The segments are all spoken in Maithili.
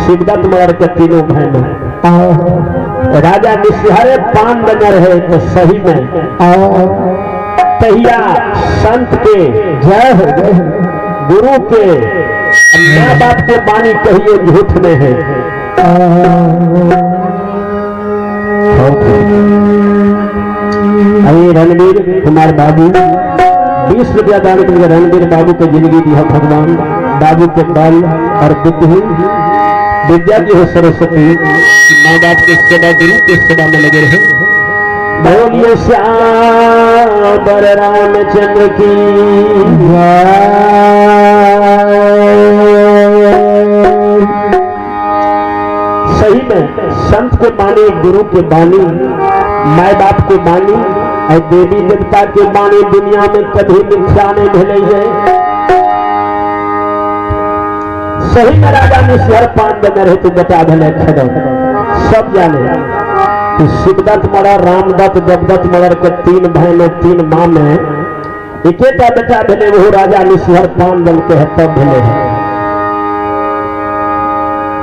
शिवदत्त मगर के तीनों भाई में राजा निशिहरे पान देने रहे तो सही में तहिया संत के जय हो जय हो गुरु के माँ बाप के बानी कहियो झूठ नहीं है। अरे रणवीर कुमार बाबू 20 रुपया दान करके रणवीर बाबू के जिंदगी दिया भगवान, बाबू के बल और बुद्धि विद्या की हो सरस्वती, माँ बाप के सेवा गुरु के सेवा में लगे रहे। बोलिए श्याम रामचंद्र की। सही में संत के बानी, गुरु के बानी, माए बाप के बानी और देवी देवता के बानी दुनिया में कभी मिथ्या नहीं भेले है। सही में राजा निशिहर पान देने रहे तो बेटा भेले खदन। सब जाने कि शिवदत्त मगर रामदत्त देवदत्त मगर के तीन भाई में तीन माँ में एकेटा बेटा भेले, वो राजा निशिहर पान दल के है तब भेले है।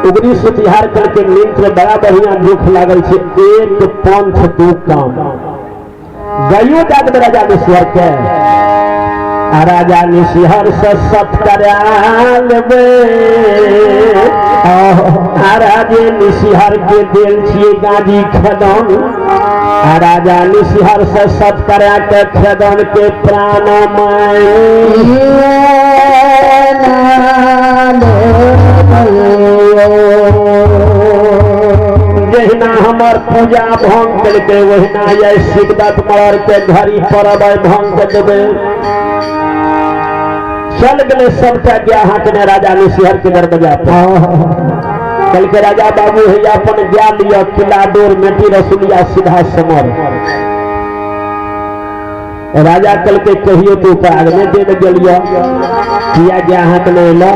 उगरी से तिहार करके नींद में बड़ा बढ़िया दुख लागल छे, एक पंथ दू काम गयो जाग राजा निशिहर के आ राजा निशिहर से सत करा लेबे आ राजे निशिहर के देल छिए गाजी खेदन आ राजा निशिहर से सत करा के खेदन के प्राण जहिना हमर पूजा भंग केलकै ओहिना ये शिवदत्त मरर के घड़ी परब भंग के देबै। चल गेलै सबटा गाय हाकने राजा निशिहर के दरवाजा पर। कहलकै राजा बाबू हैया अपन गाय लिअ, किला डोर मेटी रसुलिया सीधा समर। राजा कहलकै कहियो तू पराग नहि देने गेलियो, किया गाय हाकने एलो?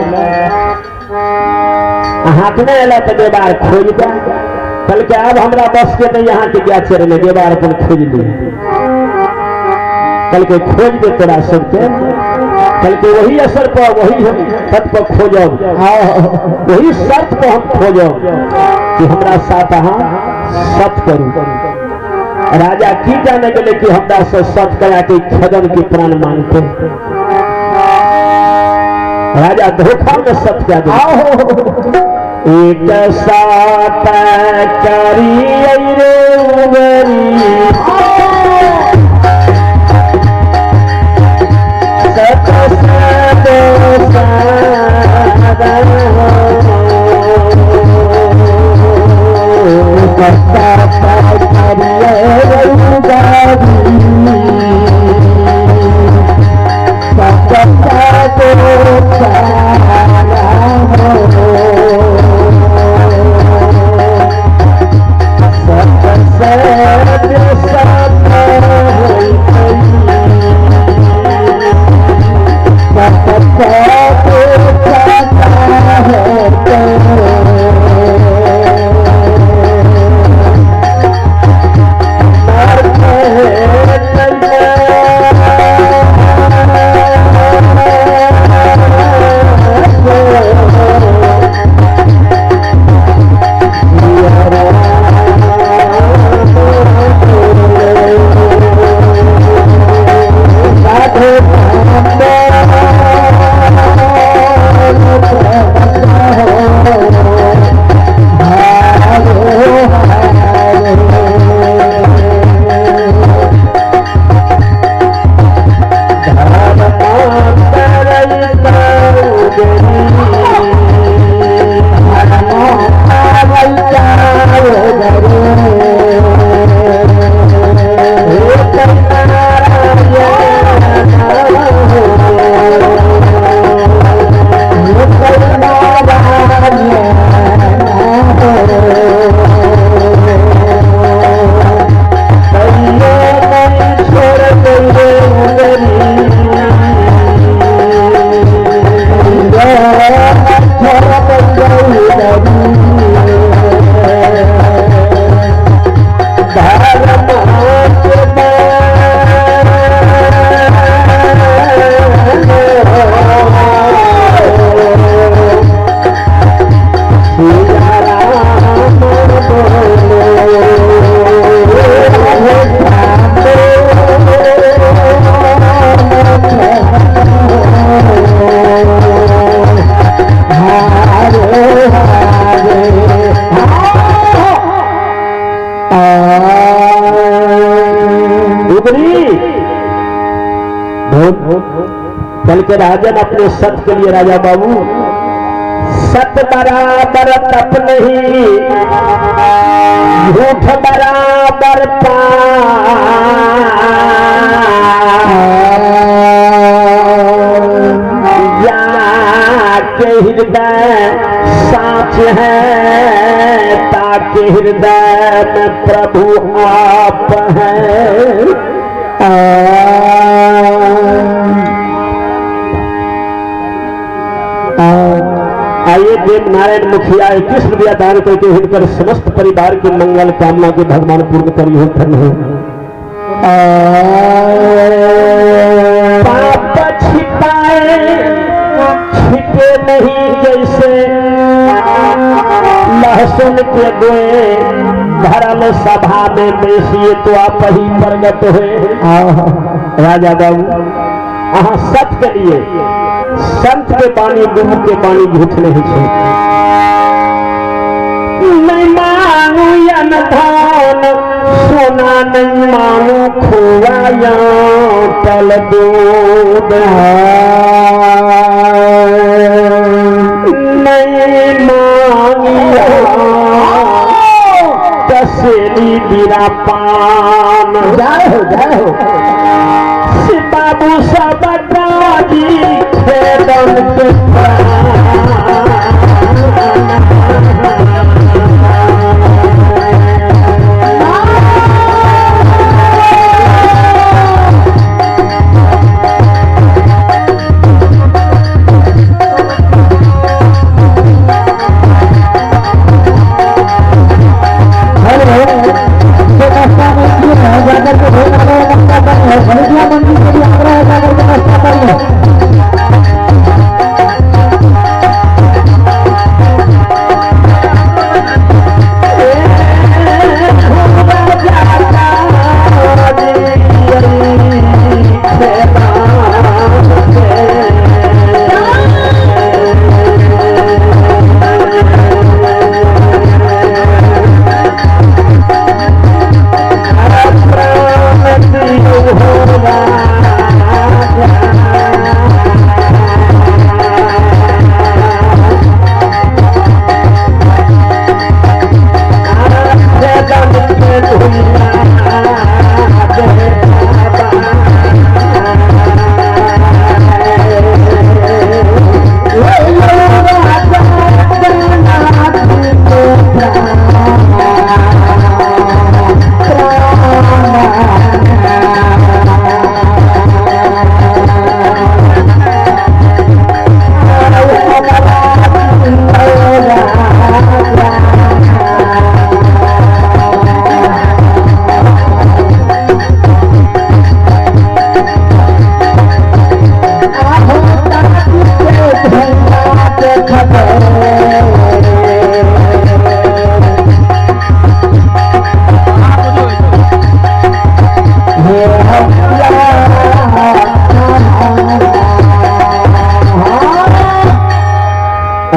हाकने एलो तऽ देवार खोजि दे। कहलकै आब हमरा बस के नहि अहाँके गाय चढ़ेने, देवार अपन खोजि ली। कहलकै खोज दे तोरा सबके। कहलकै वही असर पर वही हम तत् पर खोजब, वही शर्त पर हम खोजब कि हमरा साथ अहाँ सत करू। राजा की जाने गेलै कि हमरा से सत करा के खदन के प्राण मांगते। राजा धोखा में सत क्या दे। एक सात करी रे उबरी सत सत कल के राजन अपने सत के लिए राजा बाबू सत बराबर तप नहीं, झूठ बराबर जाके हृदय साच है, ताके हृदय में प्रभु आप है। आइए देव नारायण मुखिया 21 रुपया दान करके हिनकर समस्त परिवार के मंगल कामना के भगवान पूर्ण करी हो, धन्य हो। पाप छिपाए छिपे नहीं जैसे लहसुन के गोए, भरल सभा में बेसिए तो आप ही प्रगट हुए। राजा बाबू अहाँ सच के लिए संत के बानी गुरु के बानी झूठ नहीं छे। नहीं मांगू या न धन सोना, नहीं मांगू खोआ या तल दूध, नहीं मांगिया तसेली बिना पान। जय हो जय हो बाबू सब राजी खेदन के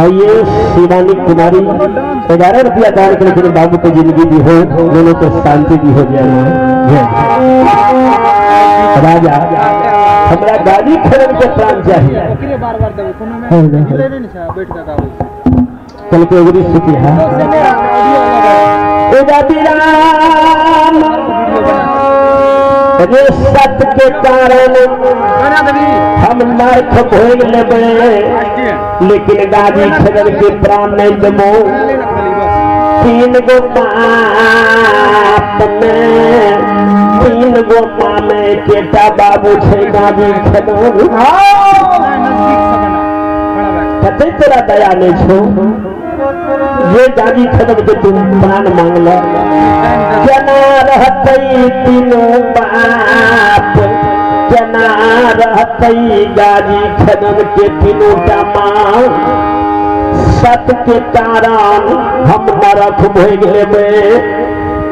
आइए शिवानी कुमारी 11 रुपया दान करके बाबू की जिंदगी भी हो, दोनों को शांति भी हो जाए। राजा हमरा गाड़ी खेलन के प्राण चाहिए। कल के उगरी स्थिति है रे सत के कारण हम नरक भोग लेबे, लेकिन गाड़ी खेलन के प्राण नहीं देबो। 3 गो बाप में 3 गो माँ में केटा बाबू छे गाड़ी खेलन। कते तोरा दया नहीं छो ये गाड़ी खेलन के तुम प्राण मांगल। केना रहतै तीनों बाप, केना रहतै गाड़ी खेलन के तीनों टा माँ। सत के कारण हम नरक भोग लेबे,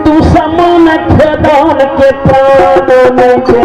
तू समान खेदन के प्राण नहीं दे।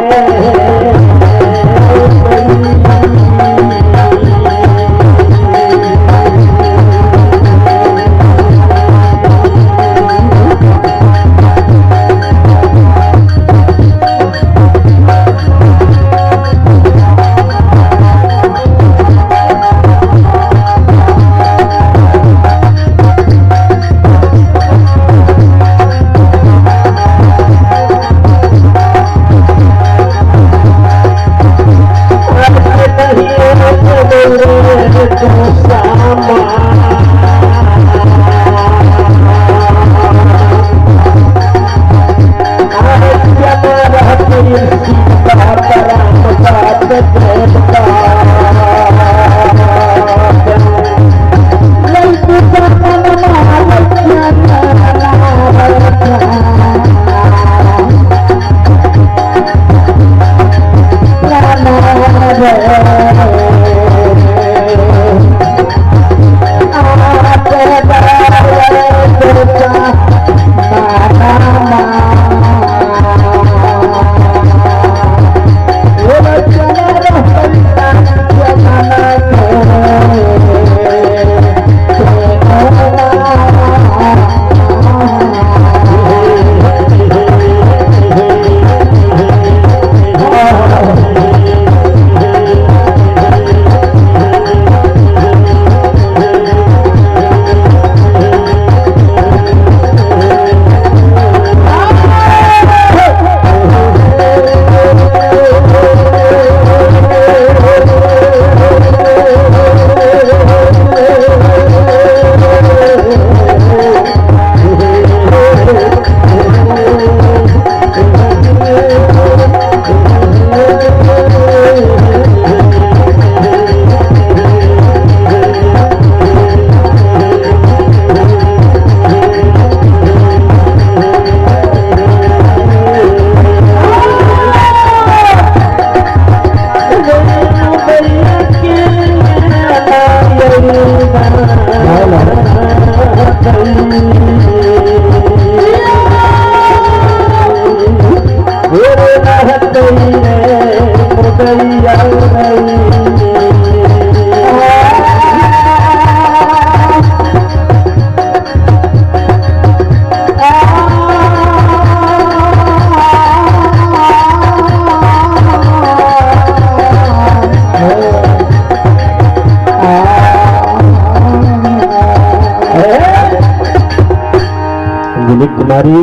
दिलीप कुमारी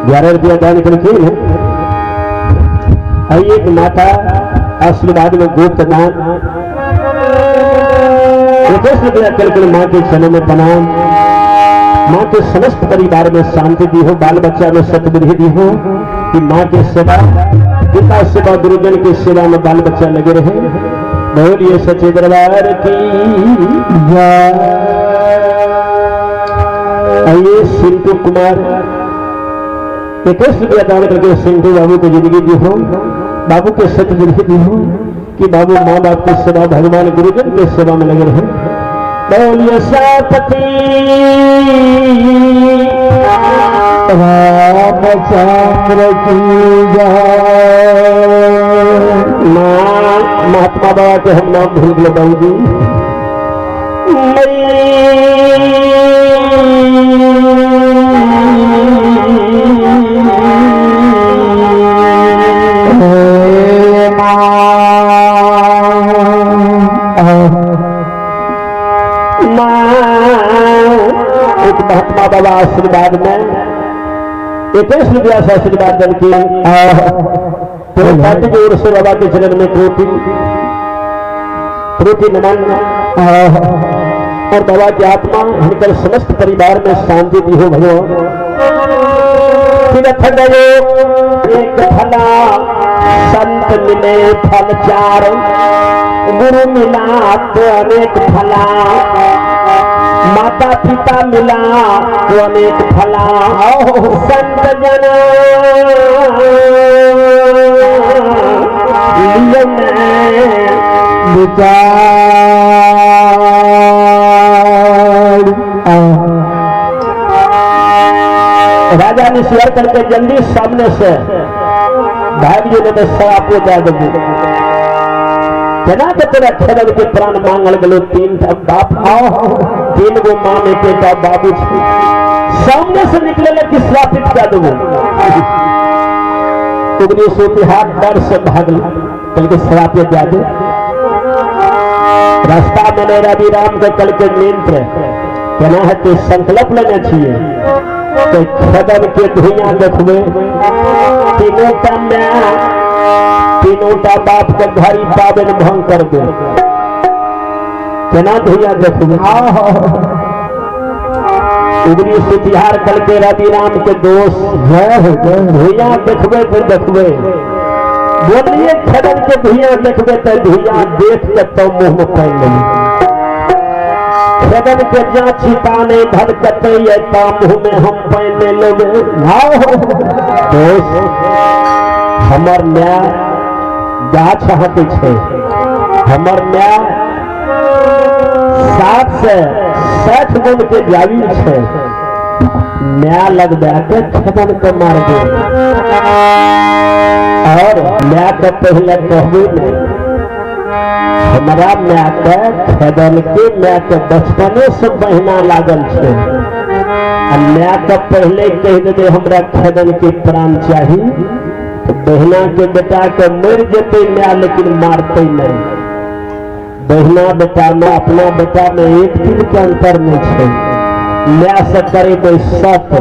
11 रुपया दान करके एक माता आशीर्वाद में गुप्त दान 21 रुपया कल माँ के चरणों में प्रणाम। माँ के समस्त परिवार में शांति दी हो, बाल बच्चा में सतबुद्धि दी हो कि माँ के सेवा, पिता सेवा, गुरुजन की सेवा में बाल बच्चा लगे रहे। बोलिए सच्चे दरबार की जय। आइए सिंटू कुमार 21 रुपया दान करके सिंटू बाबू को जिंदगी दी हो, बाबू के सतबुद्धि दी हो कि बाबू माँ बाप की सेवा, भगवान गुरुजन की सेवा में लगे रहे। बोलिए सपति रामचंद्र की जय। माँ महात्मा बाबा के हम नाम भूल गए बाबू जी। हे माँ एक महात्मा बाबा आशीर्वाद में 21 रुपया से आशीर्वाद दल के तो पार्टी की ओर से बाबा के चरण में कोटि कोटि नमन और बाबा की आत्मा हिनकर समस्त परिवार में शांति दी हो भगवान। तीर्थ गयो एक फला, संत मिले फल चार, गुरु मिला तो अनेक फला, माता पिता मिला तो अनेक फला, संत जन लियो विचार। राजा ने शेयर करके जल्दी सामने से भाग जी ने तो सरापो दे देबू। केना के तोरा खेदन के प्राण मांगल गेलो? तीन टा बाप, तीन गो माँ में बेटा बाबू छै, सामने से निकले कि श्रापित कर देबू। उगनी सोती हाथ डर से भागल, कल के श्रापित दे दे। रास्ता में ने रवि राम के कल के नियंत्र केना हेतै, संकल्प लेने छियै तो खेदन के धुइयां देखबै, तीनों टा माय तीनों टा बाप के घड़ी पाबनि भंग करबै, केना धुइयां देखबै। उगरी सुतिहार कल के रवि राम के दोष जय हो जय हो। धुइयां देखबै तो देखबै, बोलिए खेदन के धुइयां देखबै तो धुइयां देख के तो मुंह में पानि लेबै। खेदन के जा छिता नहीं धड़कते ये ता मुंह में हम पानि नहीं लेबै। दोस्त हमर माय गाछ हटै छै, हमर माय 7 से 60 गुण के जाविल छै, माय लगबा के खेदन के मारबै और माय के पहले कहबै नहीं। हमरा माय के खेदन के माय के बचपने से बहिना लागल छै आ माय के पहले कहि देबै हमरा खेदन के प्राण चाही तो बहिना के बेटा के मरि जेतै माय, लेकिन मारतै नहीं। बहिना बेटा में अपना बेटा में एक दिन के अंतर नहीं छै। माय से करेबै सत